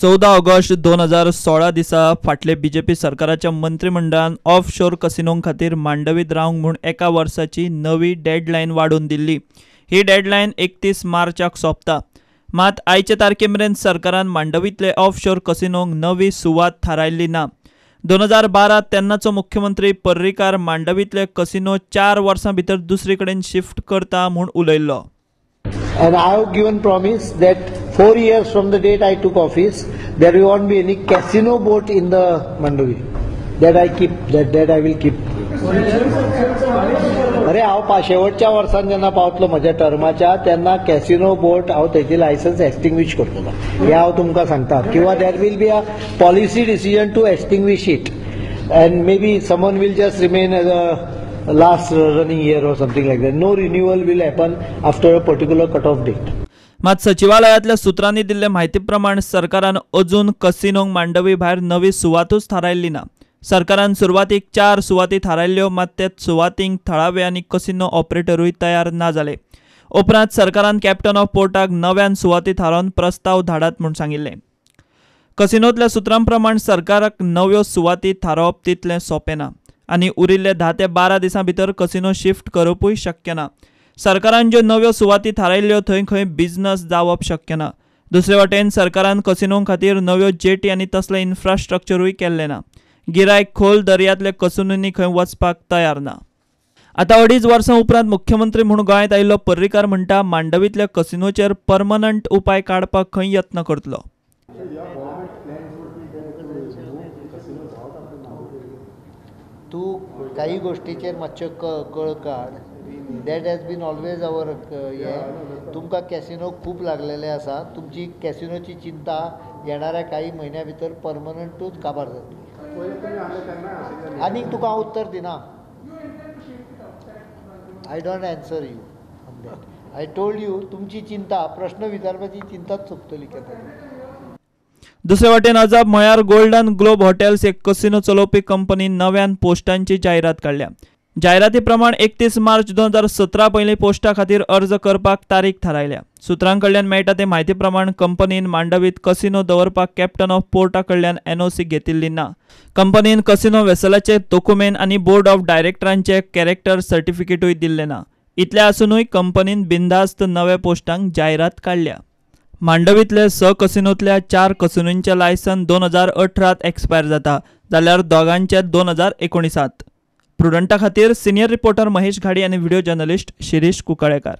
14 August 2016 दिसा फाटले BJP सरकाराच्या मंत्रिमंडळान ऑफशोर कसिनों खातीर मांडवीत रावंक म्हूण एका वर्साची नवी डेडलायन वाडोवन दिल्ली. ही डेडलायन 31 मार्चाक सोंपता. मात आयचे तारखे मेरेन सरकारान मांडवींतले ऑफशोर कसिनोंक नवी सुवात थारायल्ली ना. 2012 तेन्नाचो मुख्यमंत्री पर्रीकार मांडवींतले कसिनो 4 वर्सां भितर दुसरे कडेन शिफ्ट करता म्हूण उलयल्लो. And I have given promise that 4 years from the date I took office, there won't be any casino boat in the Mandovi. That I keep, that I will keep. अरे हांव शेवटच्या वर्सान जेन्ना पावतलो म्हज्या टर्माच्या तेन्ना कॅसिनो बोट हांव तेजी लायसन्स एक्सटिंग्विश करतलो, हें हांव तुमकां सांगता. किंवा there will be a policy decision to extinguish it and maybe someone will just remain as a last running year or something like that. No renewal will happen after a particular cut-off date. मात सचिवालयातल्या सूत्रांनी दिल्ले म्हायती प्रमाण सरकारान अजून कसिनोंक मांडवी भायर नवी सुवातूच थारायल्ली ना. सरकारान सुरवातीक 4 सुवाती थारायल्ल्यो, मात त्या सुवातींक थळावे आनी कसिनो ऑपरेटरूय तयार ना जाले. उपरांत सरकारान कॅप्टन ऑफ पोर्टाक नव्यान सुवाती थारावन प्रस्ताव धाडात म्हूण सांगिल्लें. कसिनोंतल्या सूत्रां प्रमाण सरकाराक नव्यो सुवाती थारावप तितलें सोंपें ना आनी उरिल्ले 10 ते 12 दिसां भितर कसिनो शिफ्ट करपूय शक्य ना. सरकारान ज्यो नव्यो सुवाती थारायल्ल्यो थंय खंय बिझनस जावप शक्य ना. दुसरे वटेन सरकारान कसिनों खातीर नव्यो जेटी आनी तसलें इन्फ्रास्ट्रक्चरूय केल्लें ना. गिरायक खोल दर्यांतले कसिनोंनी खंय वचपाक तयार ना. आतां 2.5 वर्सां उपरांत मुख्यमंत्री म्हूण गोंयांत आयिल्लो पर्रीकार म्हणटा मांडवींतल्या कसिनोचेर परमनंट उपाय काडपाक खंय यत्न करतलो. तूं काही गोष्टीचेर मातश्यो कळ काड. That has been always our हें. तुमकां कॅसिनो खूब लागलेले आसा. तुमची कॅसिनोची चिंता येणाऱ्या काही म्हयन्या भितर परमनंटूच काबार जातली. आनीक तुका हांव उत्तर दिना. I don't answer you on that. I told you तुमची चिंता, प्रश्न विचारपाची चिंताच सोंपतली केन्ना. दुसरे वटेन अजाप म्हळ्यार गोल्डन ग्लोब हॉटेल्स एक कसिनो चलोवपी कंपनी नव्यान पोस्टांची जायरात काडल्या. जायराती प्रमाण 31 मार्च 2017 पयलीं पोस्टा खातीर अर्ज करपाक तारीख थारायल्या. सूत्रां कडल्यान मेळटा ते म्हायती प्रमाण कंपनीन मांडवीत कसिनो दवरपाक कॅप्टन ऑफ पोर्टा कडल्यान एनओसी घेतिल्ली ना. कंपनीन कसिनो वेसलाचे दोकुमेंत आनी बोर्ड ऑफ डायरेक्टरांचे कॅरेक्टर सर्टिफिकेटूय दिल्लें ना. इतलें आसुनूय कंपनीन बिनधास्त नव्या पोस्टांक जायरात काडल्या. मांडवींतले 6 कसिनोंतल्या 4 कसिनोंचें लायसन 2018 एक्सपायर जाता, जाल्यार दोगांचें 2019. प्रुडंटा खातीर सिनियर रिपोर्टर महेश घाडी आनी व्हिडिओ जर्नलिस्ट शिरीष कुंकळेकार.